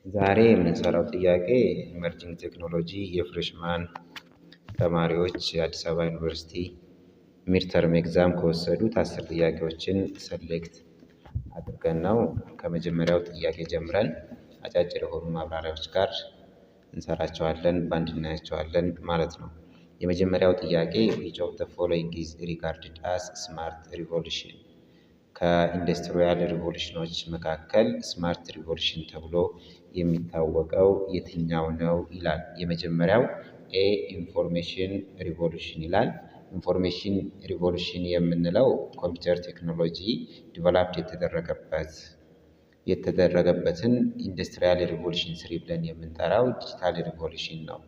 ዛሬ የምንሰራው ጥያቄ emerging technology የ freshman ተማሪዎች የአዲስ አበባ ዩኒቨርሲቲ midterm exam ከወሰዱት 10 ጥያቄዎችን select አድርገን ነው። ከመጀመሪያው ጥያቄ ጀምረን አጫጭር የሆኑ ማብራሪያዎች ጋር እንሰራቸዋለን፣ በአንድ እናያቸዋለን ማለት ነው። የመጀመሪያው ጥያቄ "Which of the following is regarded as smart revolution?" ከ industrial revolution ኖች መካከል smart revolution ተብሎ የሚታወቀው የትኛው ነው ይላል። የመጀመሪያው A information revolution ይላል። Information revolution የምንለው computer technology developed የተደረገበትን industrial revolution 3 ብለን የምንጠራው digital revolution ነው።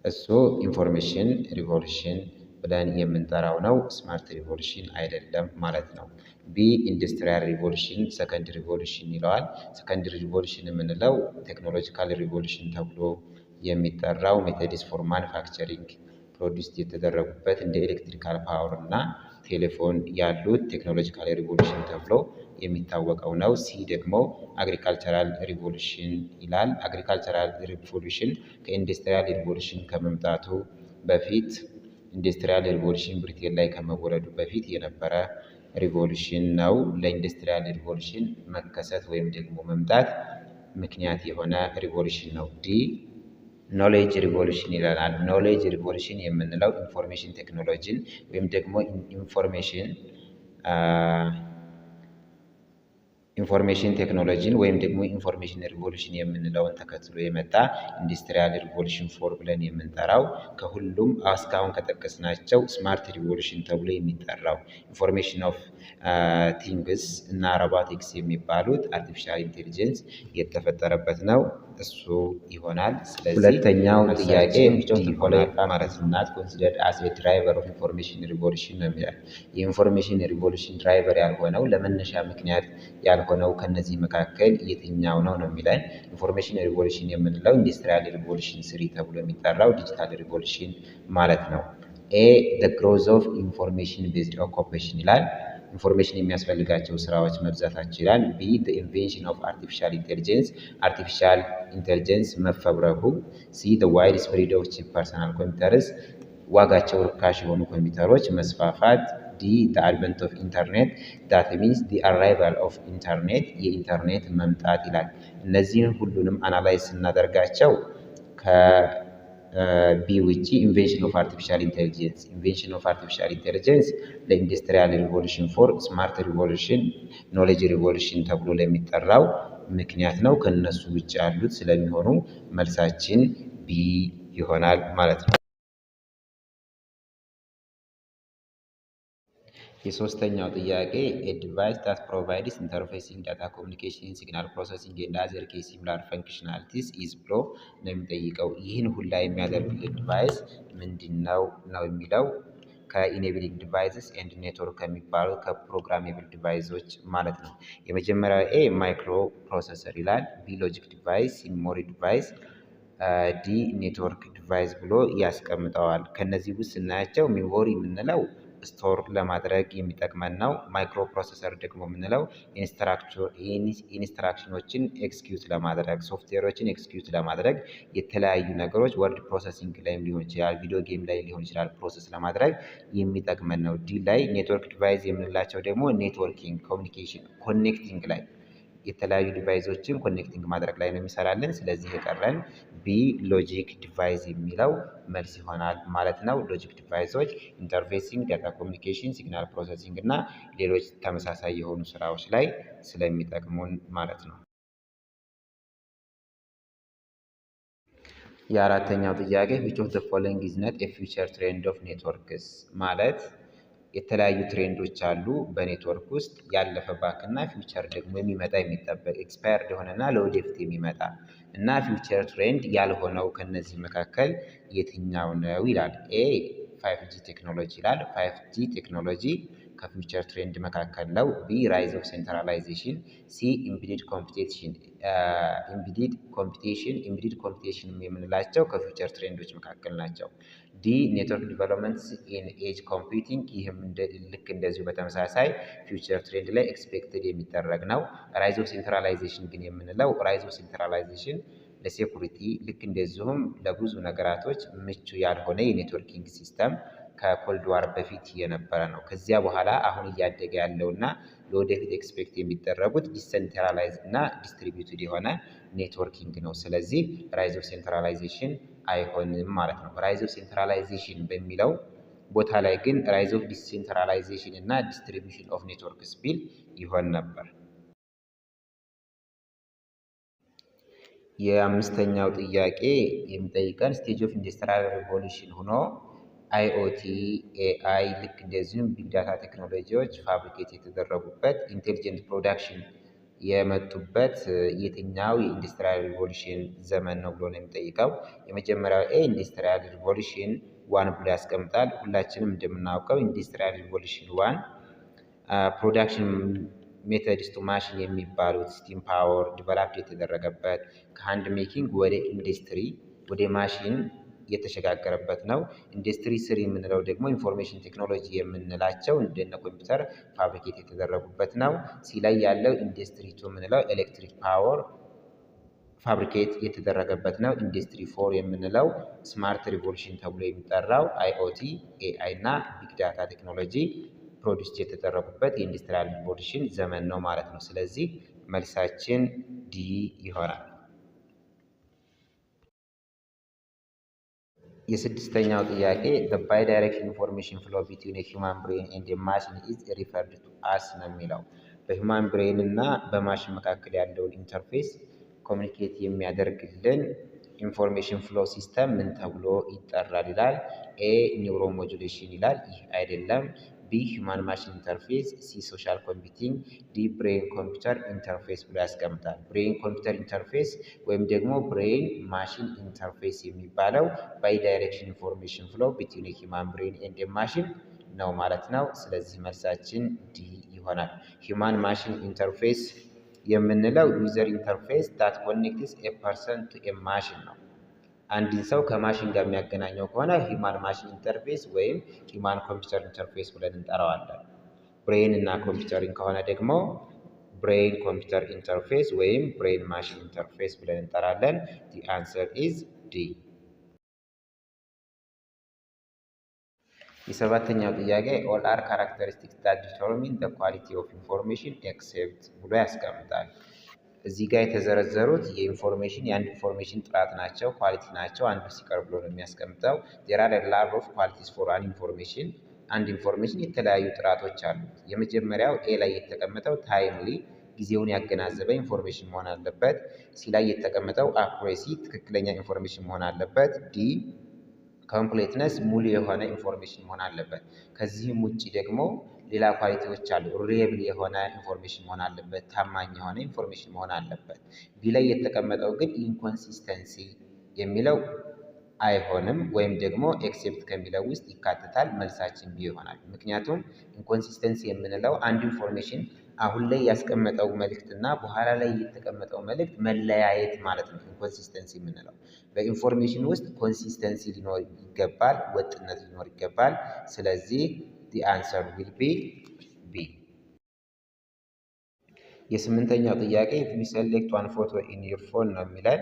እሱ information revolution ብለን የምንጠራው ነው። Smart revolution አይደለም ማለት ነው። B industrial revolution second revolution ይለዋል። Second revolution የምንለው technological revolution ተብሎ የሚጠራው methods for manufacturing produced የተደረጉበት እንደ electrical power እና ቴሌፎን ያሉት technological revolution ተብሎ የሚታወቀው ነው። C ደግሞ agricultural revolution ይላል። Agricultural revolution ከ industrial revolution ከመምጣቱ በፊት፣ industrial revolution ብሪቴን ላይ ከመወለዱ በፊት የነበረ revolution ነው። ለ industrial revolution መከሰት ወይም ደግሞ መምጣት ምክንያት የሆነ revolution ነው። D knowledge revolution ይለናል። Knowledge revolution የምንለው information technology ን ወይም ደግሞ information technology ን ወይም ደግሞ information revolution የምንለውን ተከትሎ የመጣ industrial revolution 4 ብለን የምንጠራው፣ ከሁሉም እስካሁን ከጠቀስናቸው smart revolution ተብሎ የሚጠራው information of things እና ሮቦቲክስ የሚባሉት artificial intelligence የተፈጠረበት ነው። እሱ ይሆናል። ስለዚህ ሁለተኛው ጥያቄ ይሆናል ማለት ነው። "Not considered as a driver of information revolution" ነው የሚለው። የ information revolution driver ያልሆነው፣ ለመነሻ ምክንያት ያልሆነው ከነዚህ መካከል የትኛው ነው ነው የሚለን። Information revolution የምንለው industrial revolution 3 ተብሎ የሚጠራው digital revolution ማለት ነው። A the growth of information based occupation ይላል። Information የሚያስፈልጋቸው ስራዎች መብዛታቸው ይላል። B the invention of artificial intelligence፣ artificial intelligence መፈብረኩ። C the widespread of cheap personal computers፣ ዋጋቸው ርካሽ የሆኑ ኮምፒውተሮች መስፋፋት። D the advent of internet, that means the arrival of internet፣ የኢንተርኔት መምጣት ይላል። እነዚህን ሁሉንም analyze ስናደርጋቸው ከ B ውጪ invention of artificial intelligence፣ invention of artificial intelligence ለ industrial revolution 4 smart revolution፣ knowledge revolution ተብሎ ለሚጠራው ምክንያት ነው። ከነሱ ውጭ ያሉት ስለሚሆኑ መልሳችን B ይሆናል ማለት ነው። የሶስተኛው ጥያቄ "A device that provides interfacing, data communication, signal processing and other key similar functionalities is" ብሎ ነው የሚጠይቀው። ይህን ሁላ የሚያደርግልን device ምንድን ነው ነው የሚለው። ከ enabling devices and network ከሚባሉ ከ programmable device ኦች ማለት ነው። የመጀመሪያው A microprocessor ይላል። B logic device፣ memory device፣ D network device ብሎ ያስቀምጠዋል። ከነዚህ ውስጥ ስናያቸው memory የምንለው store ለማድረግ የሚጠቅመን ነው። Microprocessor ደግሞ የምንለው instruction ኖችን execute ለማድረግ፣ ሶፍትዌሮችን execute ለማድረግ፣ የተለያዩ ነገሮች word processing ላይም ሊሆን ይችላል፣ video game ላይ ሊሆን ይችላል፣ process ለማድረግ የሚጠቅመን ነው። D ላይ network device የምንላቸው ደግሞ networking፣ communication፣ connecting ላይ፣ የተለያዩ device ኦችን connecting ማድረግ ላይ ነው የሚሰራልን። ስለዚህ የቀረን B logic device የሚለው መልስ ይሆናል ማለት ነው። Logic device ኦች interfacing፣ data communication፣ signal processing እና ሌሎች ተመሳሳይ የሆኑ ስራዎች ላይ ስለሚጠቅሙን ማለት ነው። የአራተኛው ጥያቄ "Which of the following is not a future trend of networks?" ማለት የተለያዩ trend ኦች አሉ በኔትወርክ ውስጥ፣ ያለፈ back እና future ደግሞ የሚመጣ የሚጠበቅ፣ expired የሆነና ለወደፊት የሚመጣ እና future trend ያልሆነው ከነዚህ መካከል የትኛው ነው ይላል። A 5G technology ይላል። 5G technology ከ future trend መካከል ነው። B rise of centralization፣ C embedded computation። Embedded computation የምንላቸው ከ future trend ኦች መካከል ናቸው። D network developments in edge computing፣ ይህም ልክ እንደዚሁ በተመሳሳይ future trend ላይ expected የሚደረግ ነው። Rise of centralization ግን የምንለው rise of centralization ለ security ልክ እንደዚሁም ለብዙ ነገራቶች ምቹ ያልሆነ የ networking system ከ Cold War በፊት የነበረ ነው። ከዚያ በኋላ አሁን እያደገ ያለው እና ለወደፊት expect የሚደረጉት decentralized እና distributed የሆነ networking ነው። ስለዚህ rise of centralization አይሆንም ማለት ነው። Rise of centralization በሚለው ቦታ ላይ ግን rise of decentralization እና distribution of networks ቢል ይሆን ነበር። የአምስተኛው ጥያቄ የሚጠይቀን stage of industrial revolution ሆኖ IoT፣ AI ልክ እንደዚሁም big data ቴክኖሎጂዎች fabricate የተደረጉበት intelligent production የመጡበት የትኛው የ industrial revolution ዘመን ነው ብሎ ነው የሚጠይቀው። የመጀመሪያው A industrial revolution 1 ብሎ ያስቀምጣል። ሁላችንም እንደምናውቀው industrial revolution 1 production methods to machine የሚባሉት steam power developed የተደረገበት ከ hand making ወደ ኢንዱስትሪ ወደ ማሽን የተሸጋገረበት ነው። Industry 3 የምንለው ደግሞ information technology የምንላቸው እንደነ ኮምፒውተር fabricate የተደረጉበት ነው። C ላይ ያለው industry 2 የምንለው electric power fabricate የተደረገበት ነው። Industry 4 የምንለው smart revolution ተብሎ የሚጠራው IoT፣ AI እና big data technology produce የተደረጉበት የ industrial revolution ዘመን ነው ማለት ነው። ስለዚህ መልሳችን D ይሆናል። የስድስተኛው ጥያቄ the bidirectional information flow between a human brain and a machine is referred to as ነው የሚለው። በ human brain እና በማሽን መካከል ያለውን interface communicate የሚያደርግልን information flow system ምን ተብሎ ይጠራል ይላል። A neuromodulation ይላል። ይህ አይደለም። B human machine interface፣ C social computing፣ D brain computer interface ብሎ ያስቀምጣል። Brain computer interface ወይም ደግሞ brain machine interface የሚባለው bidirection information flow between human brain and machine ነው ማለት ነው። ስለዚህ መልሳችን D ይሆናል። Human machine interface የምንለው user interface that connects a person to a machine ነው። አንድን ሰው ከማሽን ጋር የሚያገናኘው ከሆነ human machine interface ወይም human computer interface ብለን እንጠራዋለን። Brain እና ኮምፒውተርን ከሆነ ደግሞ brain computer interface ወይም brain machine interface ብለን እንጠራለን። The answer is D። የሰባተኛው ጥያቄ all are characteristics that determine the quality of information except ብሎ ያስቀምጣል። እዚህ ጋር የተዘረዘሩት የ information የአንድ information ጥራት ናቸው፣ quality ናቸው። አንዱ ሲቀር ብሎ ነው የሚያስቀምጠው። There are lot of qualities for an information። አንድ information የተለያዩ ጥራቶች አሉት። የመጀመሪያው A ላይ የተቀመጠው timely ጊዜውን ያገናዘበ information መሆን አለበት። C ላይ የተቀመጠው accuracy ትክክለኛ information መሆን አለበት። D completeness ሙሉ የሆነ information መሆን አለበት። ከዚህም ውጭ ደግሞ ሌላ quality ዎች አሉ። Reliable የሆነ information መሆን አለበት። ታማኝ የሆነ information መሆን አለበት። B ላይ የተቀመጠው ግን inconsistency የሚለው አይሆንም ወይም ደግሞ except ከሚለው ውስጥ ይካተታል። መልሳችን B ይሆናል። ምክንያቱም inconsistency የምንለው አንድ information አሁን ላይ ያስቀመጠው መልእክት እና በኋላ ላይ የተቀመጠው መልእክት መለያየት ማለት ነው። Inconsistency የምንለው በ information ውስጥ consistency ሊኖር ይገባል፣ ወጥነት ሊኖር ይገባል። ስለዚህ the answer will be B። የስምንተኛው ጥያቄ if you select one photo in your phone ነው የሚለን።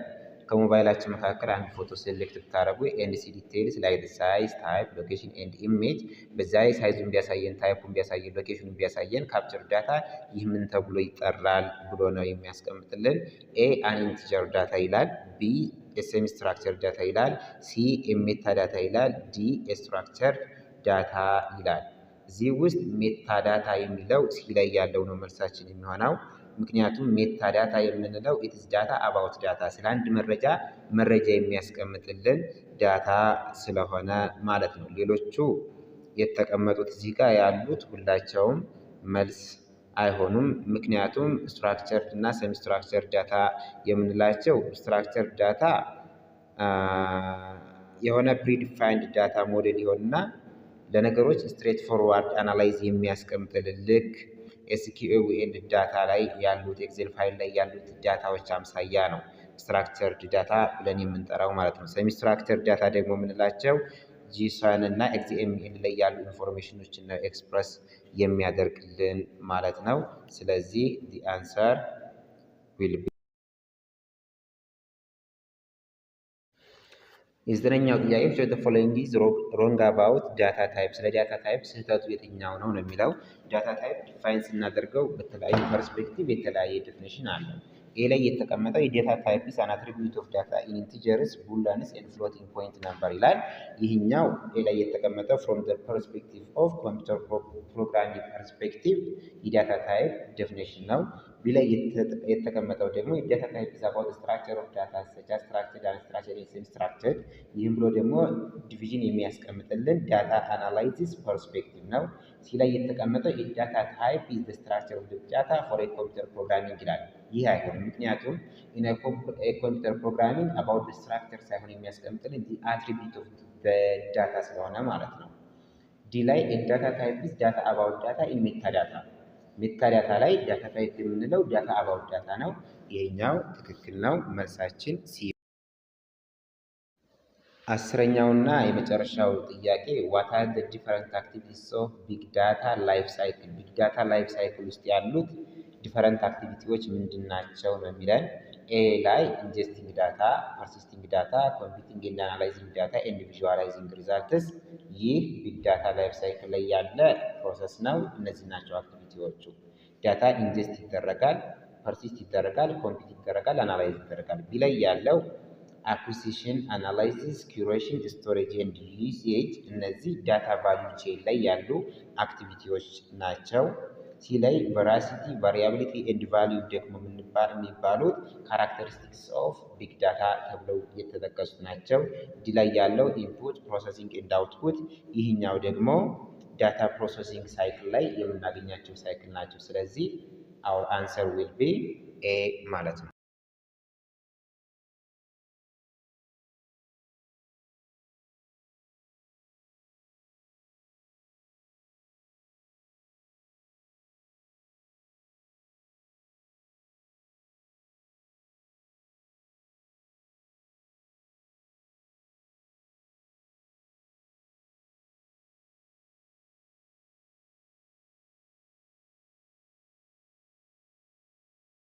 ከሞባይላችን መካከል አንድ ፎቶ select ብታደርጉ and see details like size፣ type፣ location and image በዛ ላይ size ኡን ቢያሳየን፣ type ኡን ቢያሳየን፣ location ኡን ቢያሳየን capture data ይህ ምን ተብሎ ይጠራል ብሎ ነው የሚያስቀምጥልን። A an integer data ይላል። B semi structure data ይላል። C meta data ይላል። D structure data ይላል። እዚህ ውስጥ meta data የሚለው C ላይ ያለው ነው መልሳችን የሚሆነው። ምክንያቱም meta data የምንለው it's data about data ስለ አንድ መረጃ መረጃ የሚያስቀምጥልን data ስለሆነ ማለት ነው። ሌሎቹ የተቀመጡት እዚህ ጋር ያሉት ሁላቸውም መልስ አይሆኑም። ምክንያቱም structured እና semi structured data የምንላቸው structured data የሆነ predefined data model ይሆንና ለነገሮች straight forward analyze የሚያስቀምጥልን ልክ SQL data ላይ ያሉት Excel file ላይ ያሉት data ዎች አምሳያ ነው structured data ብለን የምንጠራው ማለት ነው። Semi structured data ደግሞ የምንላቸው JSON እና XML ላይ ያሉ information ኖችን ነው express የሚያደርግልን ማለት ነው። ስለዚህ the answer will be። የዘጠነኛው ጥያቄ "Which of the following is wrong about data type?" ስለ data type ስህተቱ የትኛው ነው ነው የሚለው። Data type define ስናደርገው በተለያዩ perspective የተለያየ definition አለው። A ላይ የተቀመጠው የ data type is an attribute of data in integers, booleans and floating point number ይላል። ይህኛው A ላይ የተቀመጠው from the perspective of computer programming perspective የ data type definition ነው። B ላይ የተቀመጠው ደግሞ የ data type is about structure of data such as structured, unstructured, semi structured። ይህም ብሎ ደግሞ division የሚያስቀምጥልን data analysis perspective ነው። C ላይ የተቀመጠው የ data type is the structure of data for computer programming ይላል። ይህ አይሆንም። ምክንያቱም computer programming about structure ሳይሆን የሚያስቀምጥልን attribute of data ስለሆነ ማለት ነው። D ላይ data type is data about data in metadata። Metadata ላይ data type የምንለው data about data ነው። ይሄኛው ትክክል ነው። መልሳችን C። አስረኛውና የመጨረሻው ጥያቄ "What are the different activities of big data life cycle?" Big data life cycle ውስጥ ያሉት different activity ዎች ምንድን ናቸው ነው የሚለን። A ላይ ingesting data፣ persisting data፣ computing and analyzing data and visualizing results። ይህ big data life cycle ላይ ያለ process ነው። እነዚህ ናቸው activity ዎቹ። Data ingest ይደረጋል፣ persist ይደረጋል፣ compute ይደረጋል፣ analyze ይደረጋል። B ላይ ያለው acquisition፣ analysis፣ curation፣ storage and usage እነዚህ data value chain ላይ ያሉ activity ዎች ናቸው። C ላይ veracity፣ variability and value ደግሞ የሚባሉት characteristics of big data ተብለው የተጠቀሱት ናቸው። D ላይ ያለው input፣ processing and output ይህኛው ደግሞ data processing cycle ላይ የምናገኛቸው cycle ናቸው። ስለዚህ our answer will be A ማለት ነው።